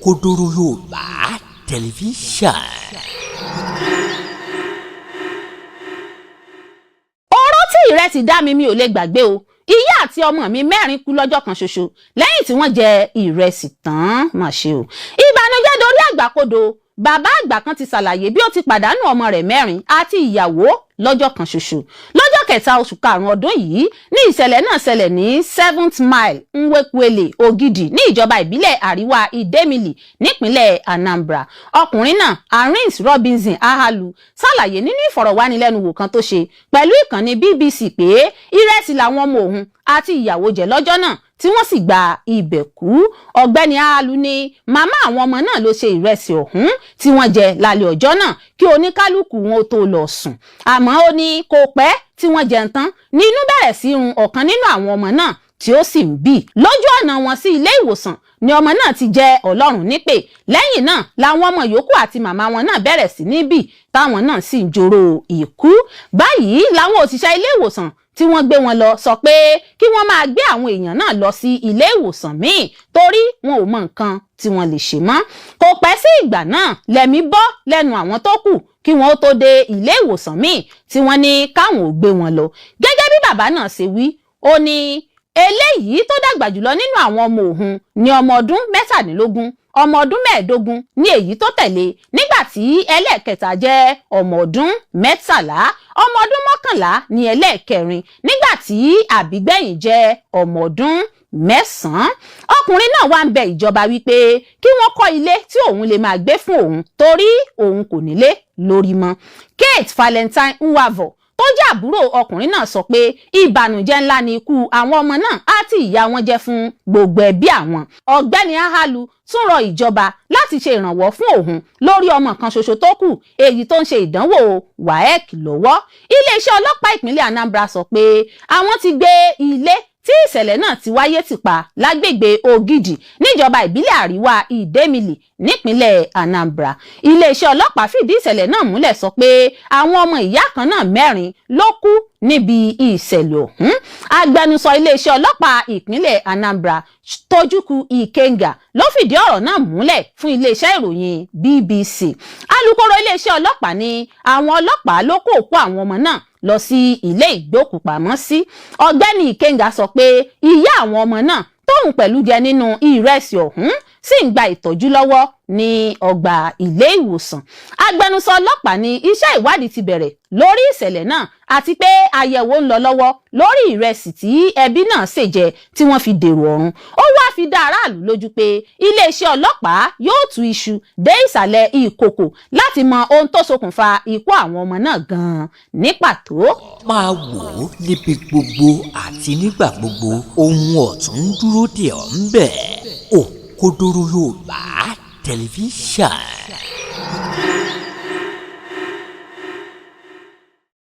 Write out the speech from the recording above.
Òkodoro Yorùbá Tẹlifíṣàn. Oró tí ìrẹsì dá mi, mi ò lè gbàgbé o. Ìyá àti ọmọ mi mẹ́rin kú lọ́jọ́ kan ṣoṣo lẹ́yìn tí wọ́n jẹ ìrẹsì tán. Mà ṣe o. Ìbànújẹ́ dorí àgbàkodò. Bàbá àgbà kan ti ṣàlàyé bí ó ti pàdánù ọmọ rẹ̀ mẹ́rin àti ìyàwó lọ́jọ́ kan ṣoṣo. Lọ́jọ́ 3 oṣù 5 ọdún yìí ní ìṣẹ̀lẹ̀ náà ṣẹlẹ̀ ní Seventh Mile, Nwekwele, Ògidì, ní ìjọba ìbílẹ̀ Àríwá Idemili nípínlẹ̀ Anambra. Ọkùnrin náà, Arins Robinson Ahalu, ṣàlàyé nínú ìfọ̀rọ̀wánilẹ́nuwò kan tó ṣe pẹ̀lú ìkànnì BBC pé ìrẹsì làwọn ọmọ òun àti ìyàwó jẹ lọ́jọ́ náà tí wọ́n sì gba ibẹ̀ kú. Ọ̀gbẹ́ni Ahalu ní màmá àwọn ọmọ náà ló ṣe ìrẹsì ọ̀hún tí wọ́n jẹ lálẹ́ ọjọ́ náà kí oníkálukú wọn tó lọ sùn. Àmọ́ ó ní kò pẹ́ tí wọ́n jẹun tán ní inú bẹ̀rẹ̀ sí run ọ̀kan nínú àwọn ọmọ náà tí ó sì ń bì. Lójú ọ̀nà wọn sí ilé ìwòsàn ni ọmọ náà ti jẹ Ọlọ́run nípè. Lẹ́yìn náà làwọn ọmọ yòókù àti màmá wọn náà bẹ̀rẹ̀ sí ní bì, táwọn náà sì ń jòrò ìkú. Báyìí làwọn òṣìṣẹ́ ilé ìwòsàn tí wọ́n gbé wọn lọ sọ pé kí wọ́n máa gbé àwọn èèyàn náà lọ sí ilé ìwòsàn míì torí wọn ò mọ nǹkan tí wọ́n lè ṣe mọ́. Kò pẹ́ sí ìgbà náà lẹ̀mí bọ́ lẹ́nu àwọn tó kù kí wọ́n tó dé ilé ìwòsàn míì tí wọ́n ní káwọn ò gbé wọn lọ. Gẹ́gẹ́ bí bàbá náà ṣe wí, ó ní eléyìí tó dàgbà jùlọ nínú àwọn ọmọ òun ní ọmọ ọdún 23, ọmọ ọdún 15 ní èyí tó tẹ̀lé, nígbà tí ẹlẹ́ẹ̀kẹta jẹ́ ọmọ ọdún 13, ọmọ ọdún 11 ní ẹlẹ́ẹ̀kẹrin, nígbà tí àbígbẹ̀yìn jẹ́ ọmọ ọdún 9. Ọkùnrin náà wá ń bẹ ìjọba wípé kí wọ́n kọ́ ilé tí òun lè máa gbé fún òun torí òun kò nílé lórí mọ́. Kate Valentine Nwavo tó jẹ́ àbúrò ọkùnrin náà sọ pé ìbànújẹ́ ńlá ni ikú àwọn ọmọ náà àti ìyá wọn jẹ́ fún gbogbo ẹbí àwọn. Ọ̀gbẹ́ni Ahalu tún rọ ìjọba láti ṣe ìrànwọ́ fún òun lórí ọmọ kan ṣoṣo tó kù, èyí tó ń ṣe ìdánwò WAEC lọ́wọ́. Iléeṣẹ́ ọlọ́pàá ìpínlẹ̀ Anambra sọ pé àwọn ti gbé ilé tí ìṣẹ̀lẹ̀ náà ti wáyé tì pa lágbègbè Ògidì níjọba ìbílẹ̀ Àríwá Ìdẹ́mìlì nípínlẹ̀ Anambra. Iléeṣẹ́ ọlọ́pàá fìdí ìṣẹ̀lẹ̀ náà múlẹ̀, sọ pé àwọn ọmọ ìyá kan náà mẹ́rin ló kú níbi ìṣẹ̀lẹ̀ ọ̀hún. Agbẹnusọ iléeṣẹ́ ọlọ́pàá ìpínlẹ̀ Anambra, Tojukwu Ikenga, ló fìdí ọ̀rọ̀ náà múlẹ̀ fún iléeṣẹ́ ìròyìn BBC. Alukoro iléeṣẹ́ ọlọ́pàá ní àwọn ọlọ́pàá ló kó òkú àwọn ọmọ náà lọ sí ilé ìgbókùpamọ́sí. Ọ̀gbẹ́ni Ikenga sọ pé ìyá àwọn ọmọ náà tóun pẹ̀lú jẹ nínú ìrẹsì ọ̀hún sì ń gba ìtọ́jú lọ́wọ́ ní ọgbà ilé ìwòsàn. Agbẹnusọ ọlọ́pàá ní iṣẹ́ ìwádìí ti bẹ̀rẹ̀ lórí ìṣẹ̀lẹ̀ náà àti pé àyẹ̀wò ń lọ lọ́wọ́ lórí ìrẹsì tí ẹbí náà sè jẹ tí wọ́n fi dèrò ọ̀run. Ó wáá fi dá aráàlú lójú pé iléeṣẹ́ ọlọ́pàá yóò tú iṣu dé ìsàlẹ̀ ìkòkò láti mọ ohun tó ṣokùnfà ikú àwọn ọmọ náà gan-an ní pàtó. Máa wò ó níbi gbogbo àti nígbà gbogbo, ohun ọ̀tun ń dúró dè ọ́ ń bẹ̀. Òkodoro Yorùbá Tẹlifíṣàn.